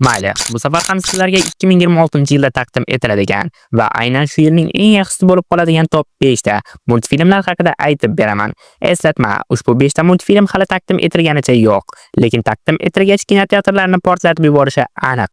Mayli, bu safar ham sizlarga 2026-yilda taqdim etiladigan va aynan shu yilning eng yaxshisi bo'lib qoladigan top 5 ta multfilmlar haqida aytib beraman. Eslatma, ushbu 5 ta multfilm hali taqdim etilganicha yo'q, lekin taqdim etilgach kinoteatrlarni portlatib yuborishi aniq.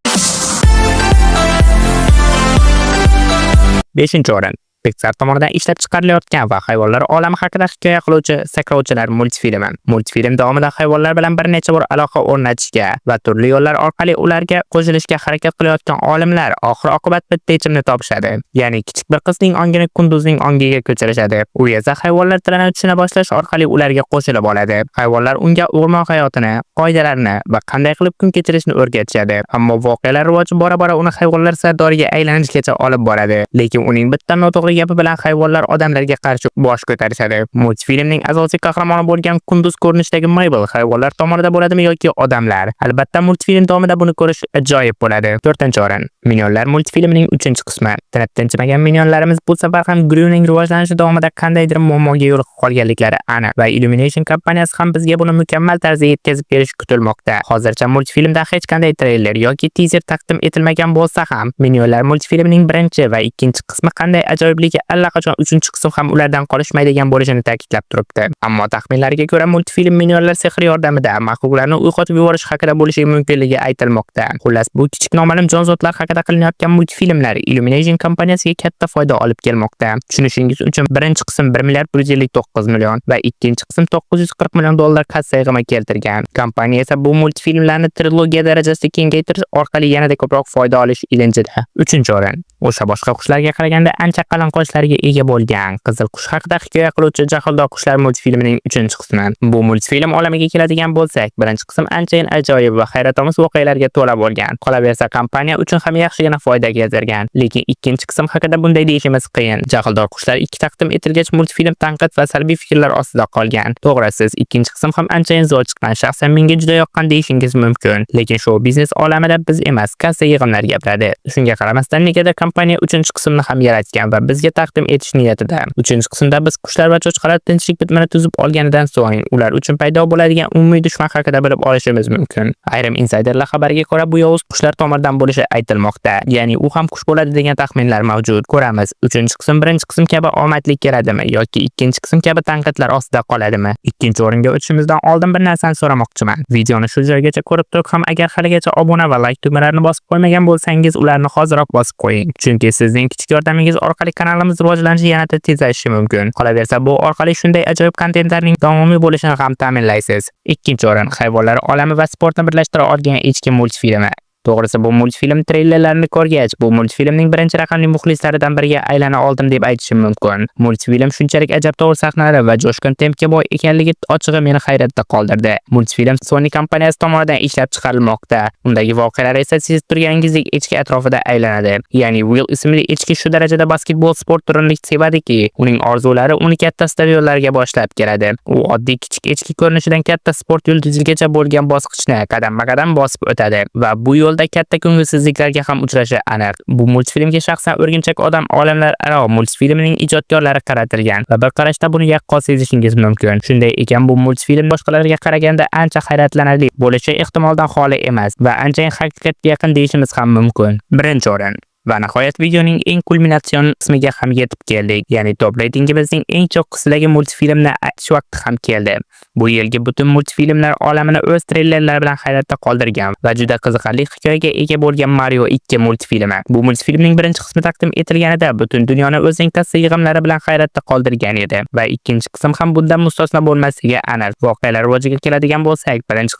5-o'rin. Pixar tomonidan ishlab chiqarilayotgan va hayvonlar olami haqida hikoya qiluvchi Sakrovchilar multfilmi. Multfilm davomida hayvonlar bilan bir necha bor aloqa o'rnatishga va turli yo'llar orqali ularga qo'shilishga harakat qilayotgan olimlar oxir-oqibat bitta yechimni topishadi. Ya'ni kichik bir qizning ongini qunduzning ongiga ko'chirishadi. U esa hayvonlar tilini tushuna boshlash orqali ularga qo'shilib oladi. Hayvonlar unga o'rmon hayotini, qoidalarini va qanday qilib kun kechirishni o'rgatishadi. Ammo voqealar rivoji bora-bora uni hayvonlar sardoriga aylanishgacha olib boradi. Lekin uning bitta noto'g'ri gapi bilan hayvonlar odamlarga qarshi bosh ko'tarishadi. Multfilmning asosiy qahramoni bo'lgan qunduz ko'rinishidagi Mabel hayvonlar tomonida bo'ladimi yoki odamlar? Albatta, multfilm davomida buni ko'rish ajoyib bo'ladi. 4-o'rin. Minyonlar multfilmining 3-qismi. Tinib tinchimagan minyonlarimiz bu safar ham Gryuning rivojlanishi davomida qandaydir muammoga yo'liqib qolganliklari aniq va Illumination kompaniyasi ham bizga buni mukammal tarzda yetkazib berishi kutilmoqda. Hozircha multfilmda hech qanday treyler yoki tizer taqdim etilmagan bo'lsa ham, Minyonlar multfilmining birinchi va ikkinchi qismi qanday ajoyibligi allaqachon 3-qism ham ulardan qolishmaydigan bo'lishini ta'kidlab turibdi. Ammo taxminlarga ko'ra, multfilm minyonlar sehri yordamida maxluqlarni uyg'otib yuborish haqida bo'lishi mumkinligi aytilmoqda. Xullas, bu kichik noma'lum jonzotlar haqida qilinayotgan multfilmlar Illumination kompaniyasiga katta foyda olib kelmoqda. Tushunishingiz uchun, birinchi qism 1 milliard 159 million va ikkinchi qism 940 million dollar kassa yig'imi keltirgan. Kompaniya esa bu multfilmlarni trilogiya darajasida kengaytirish orqali yanada ko'proq foyda olish ilinjida. 3-o'rin. O'sha boshqa qushlarga qaraganda ancha qalin qoshlarga ega bo'lgan qizil qush haqida hikoya qiluvchi Jahldor qushlar multfilmining 3-qismi. Bu multfilm olamiga keladigan bo'lsak, birinchi qism anchayin ajoyib va hayratomuz voqealarga to'la bo'lgan. Qolaversa, kompaniya uchun ham yaxshigina foyda keltirgan. Lekin ikkinchi qism haqida bunday deyishimiz qiyin. Jahldor qushlar 2 taqdim etilgach, multfilm tanqid va salbiy fikrlar ostida qolgan. To'g'ri, siz ikkinchi qism ham anchayin zo'r chiqqan, shaxsan menga juda yoqqan deyishingiz mumkin. Lekin shou biznes olamida biz emas, kassa yig'imlar gapiradi. Shunga qaramasdan negadir kompaniya 3-qismni ham yaratgan va bizga taqdim etish niyatida. 3-qismda biz qushlar va cho'chqalar tinchlik bitmini tuzib olganidan so'ng ular uchun paydo bo'ladigan umumiy dushman haqida bilib olishimiz mumkin. Ayrim insayderlar xabariga ko'ra, bu yovuz qushlar tomonidan bo'lishi aytilmoqda. Ya'ni u ham qush bo'ladi degan taxminlar mavjud. Ko'ramiz, 3-qism birinchi qism kabi omadli keladimi yoki ikkinchi qism kabi tanqidlar ostida qoladimi? Ikkinchi o'ringa o'tishimizdan oldin bir narsani so'ramoqchiman. Videoni shu joygacha ko'rib turib ham agar haligacha obuna va like tugmalarini bosib qo'ymagan bo'lsangiz, ularni hoziroq bosib qo'ying. Chunki sizning kichik yordamingiz orqali kanalimiz rivojlanishi yanada tezlashishi mumkin. Qolaversa, bu orqali shunday ajoyib kontentlarning davomiy bo'lishini ham ta'minlaysiz. Ikkinchi o'rin, hayvonlar olami va sportni birlashtira olgan echki multfilmi. To'g'risi, bu multfilm treylerlarini ko'rgach, bu multfilmning birinchi raqamli muxlislaridan biriga aylana oldim deb aytishim mumkin. Multfilm shunchalik ajabtovur sahnalari va jo'shqin tempga boy ekanligi ochig'i meni hayratda qoldirdi. Multfilm Sony kompaniyasi tomonidan ishlab chiqarilmoqda. Undagi voqealar esa sezib turganingizdek echki atrofida aylanadi. Ya'ni Will ismli echki shu darajada basketbol sport turini sevadiki, uning orzulari uni katta stadionlarga boshlab keladi. U oddiy kichik echki ko'rinishidan katta sport yulduzigacha bo'lgan bosqichni qadamma-qadam bosib o'tadi va bu yo'lda katta ko'ngilsizliklarga ham uchrashi aniq. Bu multfilmga shaxsan O'rgimchak odam olamlar aro multfilmining ijodkorlari qaratilgan va bir qarashda buni yaqqol sezishingiz mumkin. Shunday ekan, bu multfilm boshqalarga qaraganda ancha hayratlanarli bo'lishi ehtimoldan xoli emas va anchayin haqiqatga yaqin deyishimiz ham mumkin. Birinchi o'rin. Va nihoyat videoning eng kulminatsion qismiga ham yetib keldik. Ya'ni top reytingimizning eng cho'qqisidagi multfilmni aytish vaqti ham keldi. Bu yilgi butun multfilmlar olamini o'z treylerlari bilan hayratda qoldirgan va juda qiziqarli hikoyaga ega bo'lgan Mario 2 multfilmi. Bu multfilmning birinchi qismi taqdim etilganida butun dunyoni o'zining kassa yig'imlari bilan hayratda qoldirgan edi va ikkinchi qism ham bundan mustasno bo'lmasligi aniq. Voqealar rivojiga keladigan bo'lsak, birinchi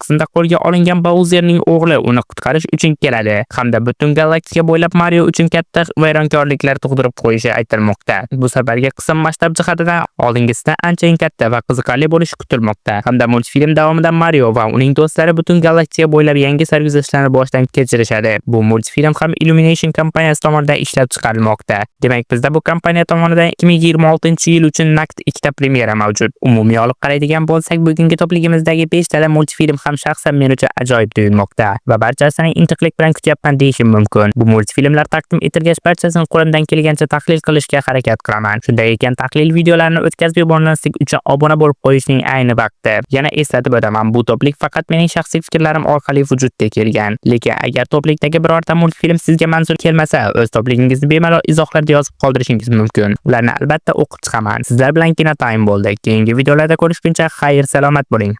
qismda qo'lga olingan Bauzerning o'g'li uni qutqarish uchun keladi hamda butun galaktika bo'ylab Mario uchun katta vayronkorliklar tug'dirib qo'yishi aytilmoqda. Bu safargi qism masshtab jihatidan oldingisidan anchayin katta va qiziqarli bo'lishi kutilmoqda. Hamda multfilm davomida Mario va uning do'stlari butun galaktika bo'ylab yangi sarguzashtlarni boshdan kechirishadi. Bu multfilm ham Illumination kompaniyasi tomonidan ishlab chiqarilmoqda. Demak, bizda bu kompaniya tomonidan 2026-yil uchun naqd ikkita premyera mavjud. Umumiy olib qaraydigan bo'lsak, bugungi topligimizdagi 5 tala multfilm ham shaxsan men uchun ajoyib tuyulmoqda va barchasini intiqlik bilan kutyapman deyishim mumkin. Bu Multfilmlar taqdim etilgach, barchasini qo'limdan kelgancha tahlil qilishga harakat qilaman. Shunday ekan, tahlil videolarini o'tkazib yubormaslik uchun obuna bo'lib qo'yishning ayni vaqti. Yana eslatib o'taman, bu toplik faqat mening shaxsiy fikrlarim orqali vujudga kelgan. Lekin agar toplikdagi birorta multfilm sizga manzur kelmasa, o'z topligingizni bemalol izohlarda yozib qoldirishingiz mumkin. Ularni albatta o'qib chiqaman. Sizlar bilan Kino Time bo'ldi. Keyingi videolarda ko'rishguncha xayr, salomat bo'ling.